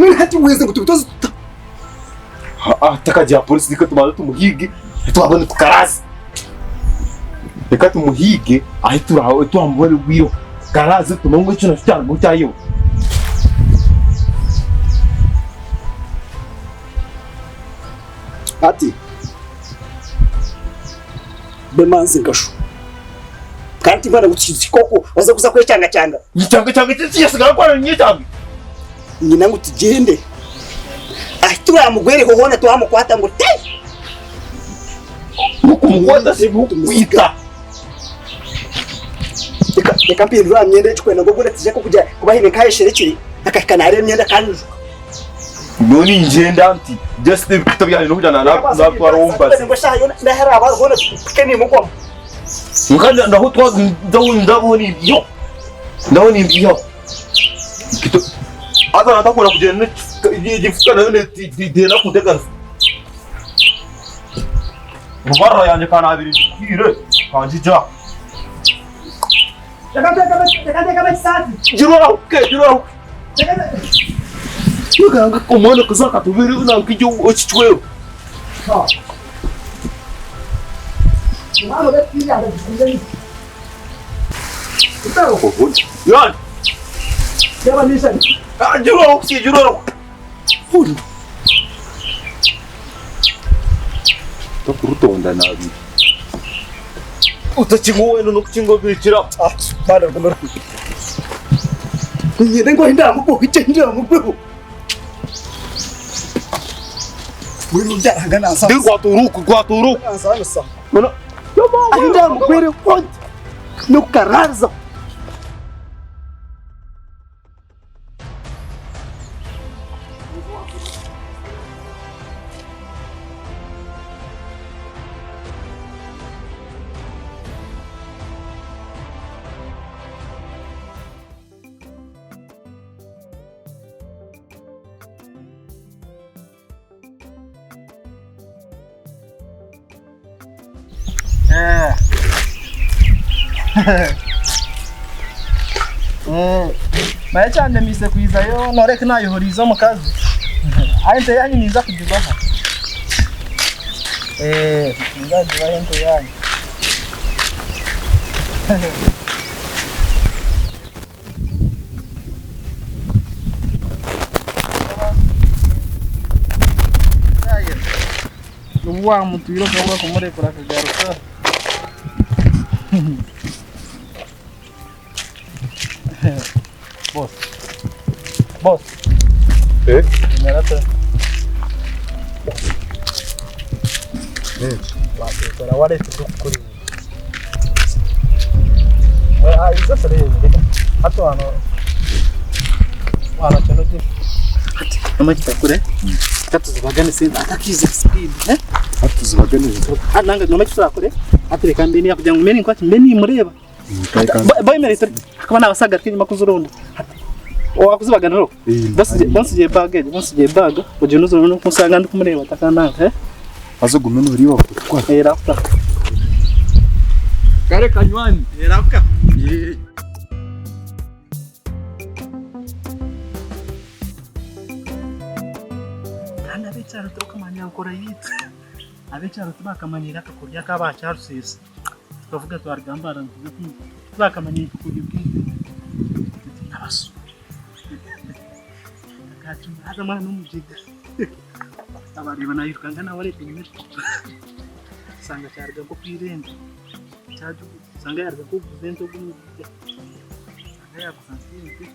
Mbwenu hati weze ngu tubitoze tuta? Haa tutakagira polisi reka tubanze tumuhiige twabona tukaraza. Reka tumuhiige ahi turabe twamubona obwireho tukaraze tumanye ngu eki nakyo kyarugaho kyayewa. Hati bemanzi nkashu kandi timbona ngu kihika okwo oze kuza kwecangacanga. Nyecangacange ki ekiyasigara kwana ninyecanga. Nyina ngu tugyende ahi turamugwereho hoona twamukwata ngu te. Kumukwata si kukwita. Reka reka mpindure aha myenda egi kwenda ngu ogu natija kugira kuba haine nk'ahayesherekire akahika nareeba emyenda akanyijuka. Nyowe ningyenda nti just ebikuta byangye n'okugira nabitwara ow'omubazi. Ngu eshaaha yoona n'ahu araabe ari hoona mpike nimugwamu. Nka ndaho twa ndaho ndaho nimbiihaho ndaho nimbiihaho. Haza natakunda kugyenda n'egifuka nayo neenda kunteganisa. Rubarara yangye ka naabaire ngitwire kangigye aha. Reka nteekemu ekisaati. Gira orahuke gira orahuke. Omwana akaza akatubere nanka ekicwero. Tokurutonda nabi. Utakinga wena nokukinga obikira. Niinyenda ngu ahi ndaamugweho haije ahi ndaamugweho. Mbwenu byaranga nansaanisa. Kwata oruku, kwata oruku. Nansaanisa. Ahi ndaamugwereho nti n'okukaraariza. Manya ekyandemiise kwizayo noreeba nayohoriize omukazi ahi ente yanyu ninza kugibaha ninza kugibaha ente yanyu. Obu wamutwire okabura kumurekura akagaruka. Boss. Boss. Eh? Nyarata. Nenki? Wateekora wareta ebyokukorera. Haza ogume noreeba bakutwara. Kare kanywani. Erahuka. Kandi ab'ekyaro tibarikumanya nkora yaitu. Ab'ekyaro tibakamanyire akakoryo aku abakyaruseesa. Tukavuga twaruga Mbarara nituza kwiga. Tibakamanyire akakoryo kaitu. Turi abasuma. Haza mwana n'omugyega. Abareeba nairukanga nawe areeta enyima ebicupa. Osanga kyaruga nk'okwirembo. Osanga yaaruga nk'okuguza ente ogu omuguda. Osanga yaaguza nk'ente.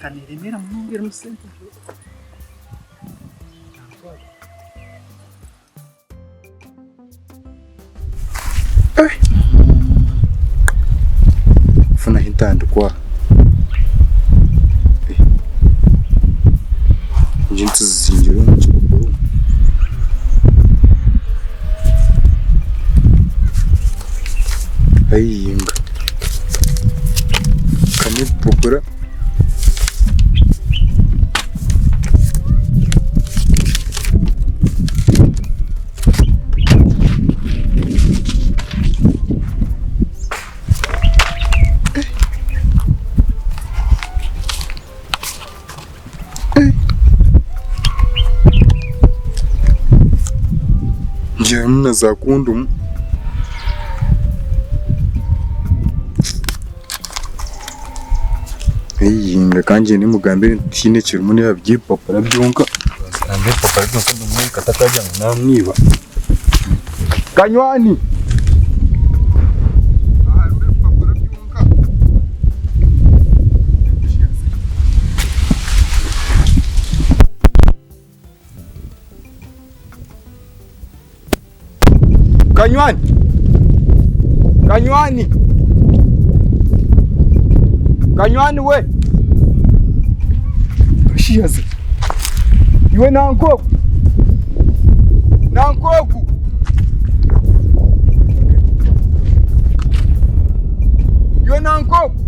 Ka neeremeera munonga erimu sente. Funaho entandikwa egi tuzizingire omu kibokoro. Ayiinga kamwe ebipapura. Naihamu na za kondomu. Eyinga ka ngyende mugambire nti tihaine ekirimu neeba biri ebipapura byonka. Namba ebipapura byonka mbimwereke atakagira ngu naamwiba. Kanywani! Harimu ebipapura byonka. Kanywani! Kanywani! Kanywani we! Kashiyaze! Iwe nanka ogu! Nanka ogu! Iwe nanka ogu!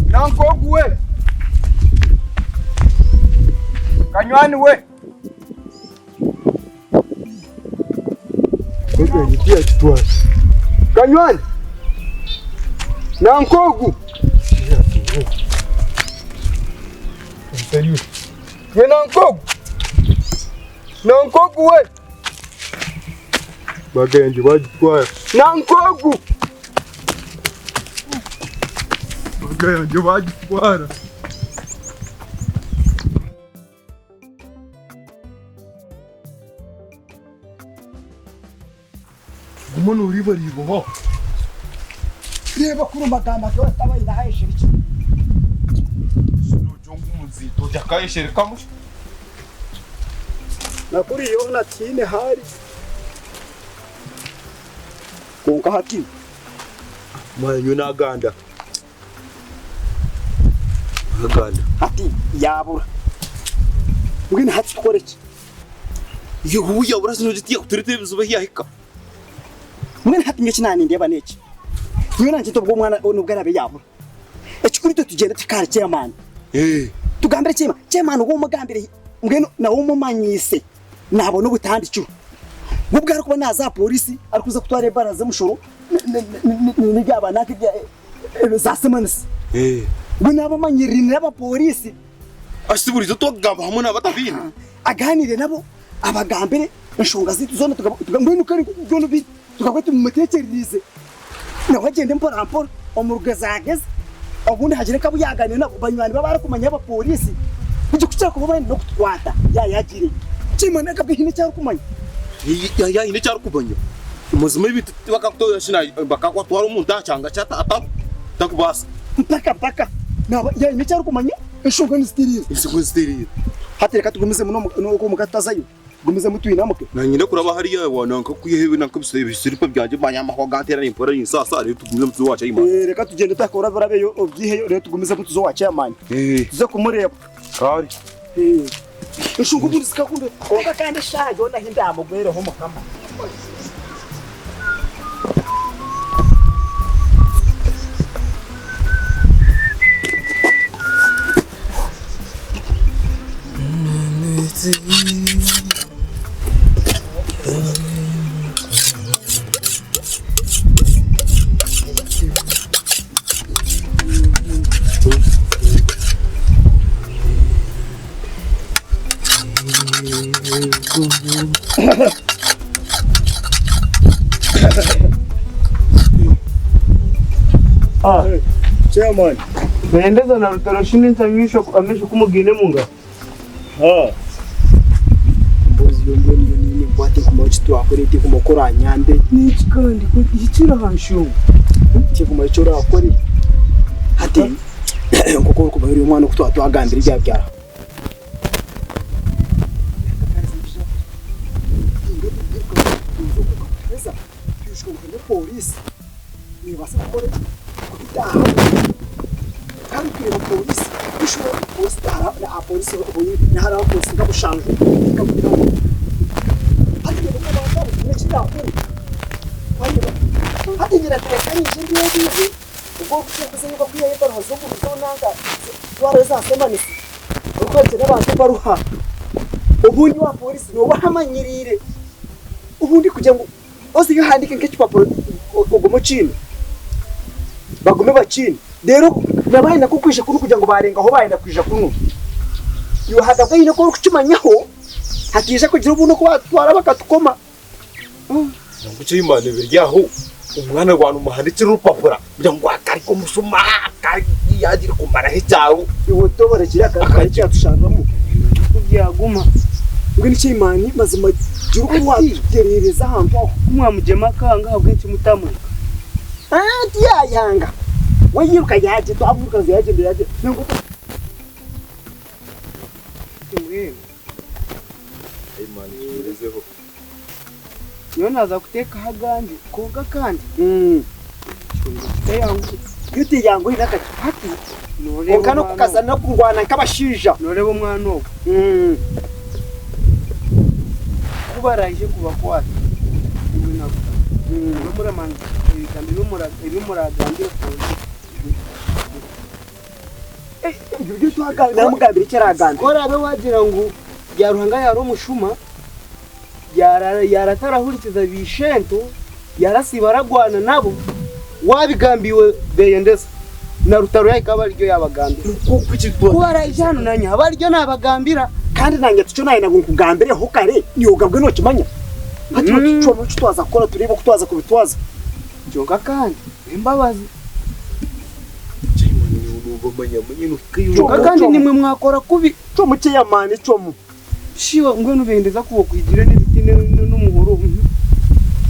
Nanka ogu we! Kanywani we! Kanywani! Nanka ogu! Iwe nanka ogu! Nanka ogu we! Bagenda bagitwara. Nanka ogu! Bagenda bagitwara. Guma noreebareeba ho. Reeba kuri omagamba ge otabaire ahayesherekire. Nogira ngu omuziito oti akayesherekamu shi? Na kuriya hoona tihaine haari. Kwonka hati. Manya nyowe naganda. Naganda. Hati yaabura. Mbwenu hati tukore ki? Iwe yabura zino giti yakutureetera ebizibu ahi yahika. Mbwenu hati nyowe eki naanindeeba n'eki. Nyowe nangye nti obwo omwana nobwo araabe yaabura. Ekikuru itwe tugyende tuhike ahari chairman. Tugambire chairman, chairman waaba omugambire mbwenu nawe omumanyiise naabona obutandikiro. Bwo obu arikuba naaza aha pooriisi arikuza kutwara ebara z'omushoro n'ebya nanka za semanisi. We naaba amanyiriire n'abapooriisi. Asi buriijo twakugamba hamwe nabo atabiine. Agaaniire nabo abagambire enshonga zaitu zoona mbwenu byona tukaba tumumutekyereriize nawe agyende mpora mpora omu rugezaageze obundi hagire nk'abu yaaganiira nabo banywani be abu arikumanya abapooriisi beitu ku kyakuba benda n'okutukwata yaaba yaagiireyo. Chairman akaba haine eki arikumanya. Yaaba haine eki arikumanya mazima ebintu bakakutwara omuntu aha kyanga kye atakubaasa. Mpaka mpaka naaba yaine eki arikumanya enshonga nizitereera. Enshonga nizitereera. Hati reka tugumizemu n'oku omuka tutazayo. Tugumizemu twinamuke. Naanye nyine kuraba hariya wa nanka kwiha nanka ebisiripa byangye manya amahwa ganteera nimpurira ninsaasa reero tugumizemu tuze owa chairman. Reka tugyende tuhike orabe orabeyo obyiheyo reero tugumizemu tuze owa chairman. Tuze kumureeba. Kare. Enshonga obundi zikakunda kwonka kandi eshaaha yoona ahi ndaamugwereho Mukama. Chairman. Nahendeza na rutaro shi n'entamisho amaisho ku mugaine omu ngaro. Emboozi yo mbwenu yo niine nkwate kumanya eki twakora tiguma ku oranyambe. N'eki kandi hikire aha nshonga. Tiguma eki orakore. Hati nk'oku orikumanya ori omwana oku twaba twagambire ebya byara. Pooriisi neebaasa kukora ki? Kubitaahamu kandi kureeba pooriisi ahapooriisi hariho abapooriisi nka mushanju hati haine eki naakora hati nyine nyije ndeebe obwo orikuza kwihayo ebaruha z'obuzo kutwara eza semanisi orikuhandiikira n'abantu ebaruha obundi owa pooriisi nooba ohamanyiriire obundi kugira ngu ozeyo ohandiike nk'ekipapuro ogume okiine bagume bakiine reero nabo haine nk'okwija kunu kugira ngu baarengaho baayenda kwija kunu iwe hagati haine oku orikukimanyaho. Hataija kugira obundi oku baatutwara bakatukoma. Ngu Chairman biri aho omwana gwa nomuhandikira orupapura kugira ngu akareka omushuma yagira kumaraho ekyaro. Iwe otoborekire akari ekyatushariramu. Ku byaguma. Mbwenu Chairman mazima gira oku watuterereza ahantu aho. Ku mwamugyema akanga ahabw'enki mutamureka? Anti yayanga we yiruka yagyenda twamwirukanza yagyenda yagyenda. Mbwenu nyowe naaza kuteekaho agangye kwonka kandi ekihunga kiteyanguhi. Yo teyanguhi n'akakye. Hati nooreeba Kwonka omwana n'okukaza ogu, n'okurwana nk'abashaija. nooreeba omwana ogu, ku baraije kubakwata iwe na Rutaro, nimwe muramanya ebigambo ebi muragambire polisi. Namugambira eki aragambe. Ku oraabe waagira ngu Byaruhanga yaari omushuma, yaaratarahurikiza baishento, yaarasiiba aragwana nabo, waabigamba iwe Beyendeza na Rutaro yaahika aba ariryo yaabagambira. Ku araije hanu naanye aba ariryo naabagambira. Kandi naanye tikyo naayenda ngu nkugambireho kare, iwe ogabwe nookimanya. Hati tucwemu eki twaza kukora tureebe oku twaza kubitwaza. Kyonka kandi n'embabazi. Kyonka kandi nimwe mwakora kubi. Cwamu chairman cwamu. Shi mbwenu bendeza ku wokuhigire n'ebiti n'omuhoro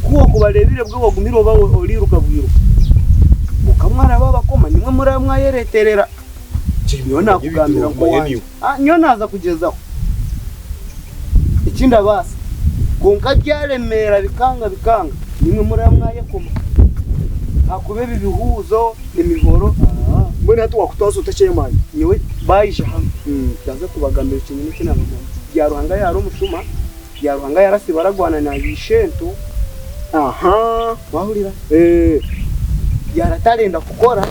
ku wokubarebire bwe wagumire oba oriruka bwiruka kwonka mwaraba abakoma nimwe muraba mwayereterera nyowe nakugambira nk'owangye nyowe naza kugyezaho eki ndabaasa kwonka byaremeera bikanga bikanga nimwe muraba mwayekoma ahakuba ebi bihuuzo emihoro Mbwenu hati wakutwaza ota chairman? Nyowe baija hanu ndaza kubagambira ekinyine eki nabagambira. Byaruhanga yaara omushuma, Byaruhanga yarasiba aragwana na ishento. Aha. Wahurira? Yaratarenda kukora.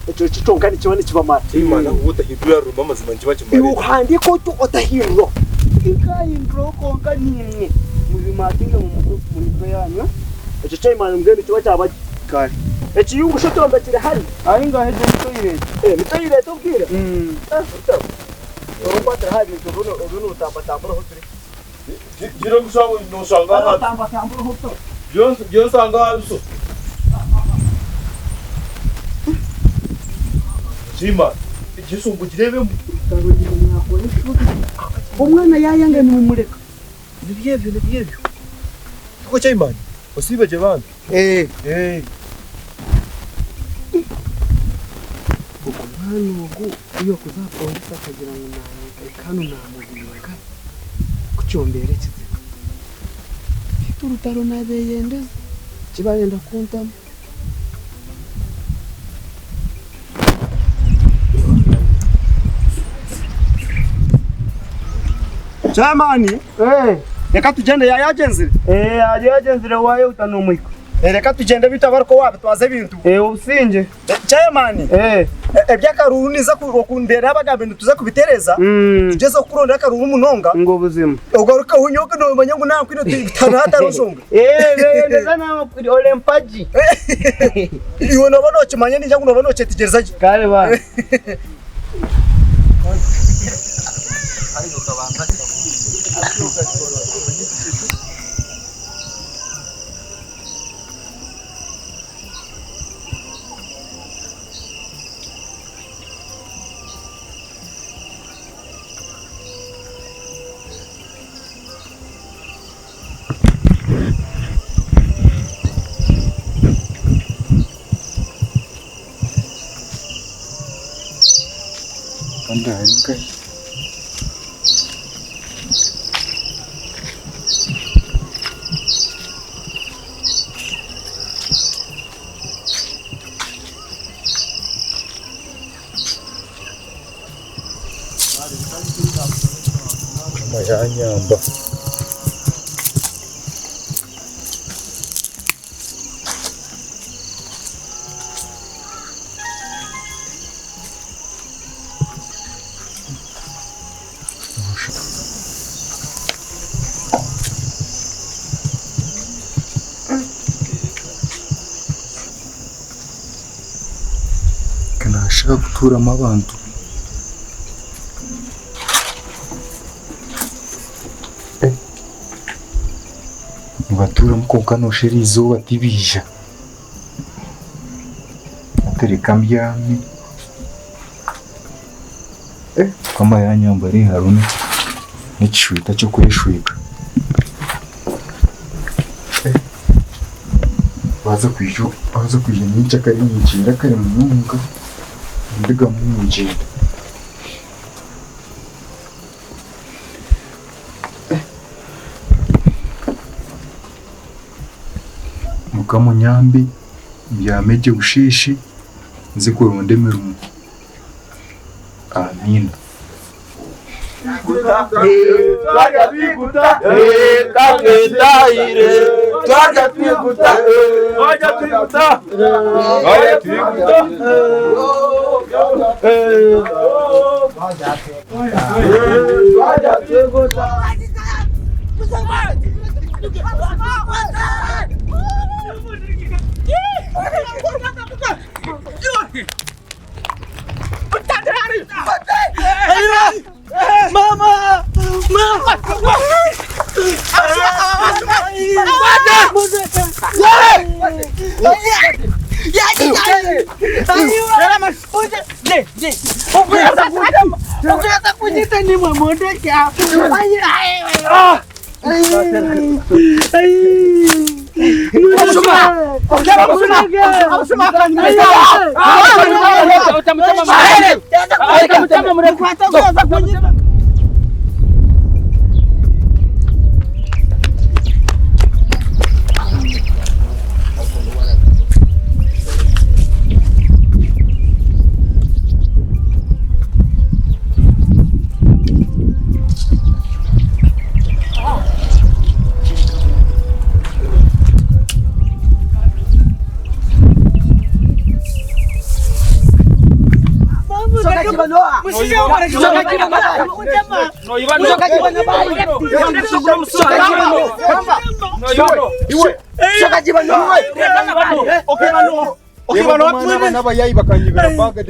Ekyo kyo kyonka nikiba nikibamara. Chairman ahu otahindura rurimi amazima nikiba Iwe kimarire. ohandiike otyo otahinduraho. Tinkahinduraho kwonka niimwe mubimakinge mu mitwe yanyu. Ekyo chairman mbwenu kiba kyaba gye. Kare. Ekiyungu sho kyombekire hari. Ahi ngaho egyo ni toilet. Eh, ni toilet obwire? Eh, Rutaro. Oronkwatira aha bintu obe obe notambatambura ahu turi. Gira omushango noshanga aha. Tambatambura ahu turi. Gira osanga aha biso. Chairman, ekyo ngu gireebemu. Omwana yayanga nimumureka. Nibyo ebyo nibyo ebyo. Tikwo chairman, osiibe gye bambi. Eh. Eh. Ogu mwana ogu ku yaakuza aha poorisi akagira ngu naanye hanu naamubinga ku kyombeera ekizibu. Beitu Rutaro naabeeyendeza eki barenda kuntamu. Chairman, reka tugyende yagyenzire. Yagyenzire waayehuta nomuhika. Reka tugyende beitu abe arikwo wabitwaza ebintu. Obusingye. Chairman, eby'akaruuru ninza okundeera abagambi nituza kubitereeza, tugyezeho kukurondera akaruuru munonga. Ngu obuzima. Ogarukeho nyowe nomanya ngu nankwine hatariho nshonga. Beyendeza ori empagi. Iwe nooba nookimanya ningira ngu nooba nookyetegyereza gye. Kare bana. Kandi hari nkahi? Mukama yanyamba. Nashaka kutuuramu abantu. Nibatuuramu kwonka nooshusha eriizooba tibaija. Hati reka mbyame. Mukama yanyamba hariho n'ekishweta ky'okweshweka. Waaza kwija waaza kwija nyencakare ningyenda kare munonga nindugamu ningyenda. Mukama onyambe mbyame gye busheeshe nze kuronda emirimo. Amiina. N'abayayi bakanyibira baga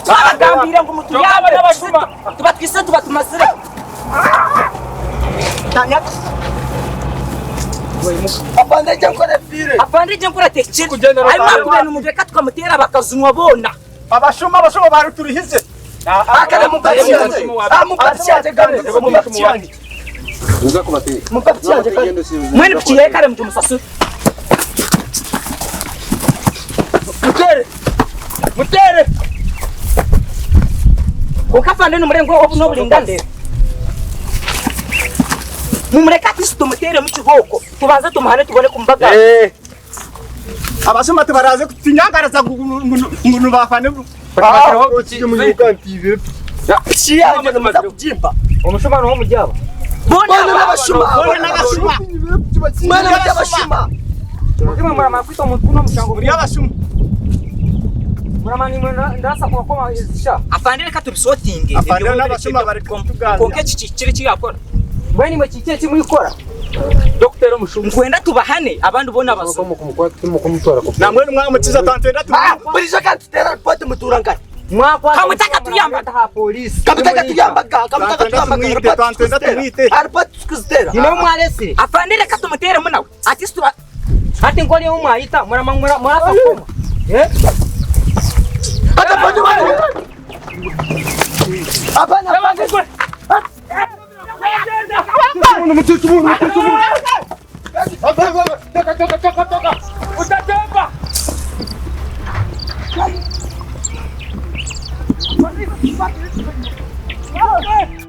Twabagambira ngu mutuyambe tubatwise tubatumazire. Afande nkora tekiri arimo kugenda umuntu reka tukamutera bakazunwa bona. Abashuma abashuma baruturihize. Akana Mwene pikiye kare mtu musasure. Mutere. Mutere. Ukafande n'umurengo obu n'oburinganire. Mumureke ati tumutere mu kiboko tubanze tumuhane tubone kumbaga. Abashuma tubaraze kutinyangaraza ngo bafane. Bona n'abashuma. Bona n'abashuma. Mwana n'abashuma. N'abashuma. Afande reka tubisotinge. Afande n'abashuma bari kutuganira. Konke iki kiri kiyakora. Mbwenu imwe kikire kimwikora Dr. Mushumba Ngwenda tubahane abandi bona abasuma. Namwe mwamukiza tantenda tu. Bulijo kandi tutera ripoti muturangane. Kamutaka tuyambaga. ha polisi Kamutaka tuyambaga, kamutaka tuyambaga. Tumwite, tantenda tumwite. Ripoti tukuzitera. Nyine mwaresire Afande reka tumutere munawe. Ati tuba hati nkori yo mwayita murama murasa koma eh Hata pande wale. Hapana, hapana. Gwe!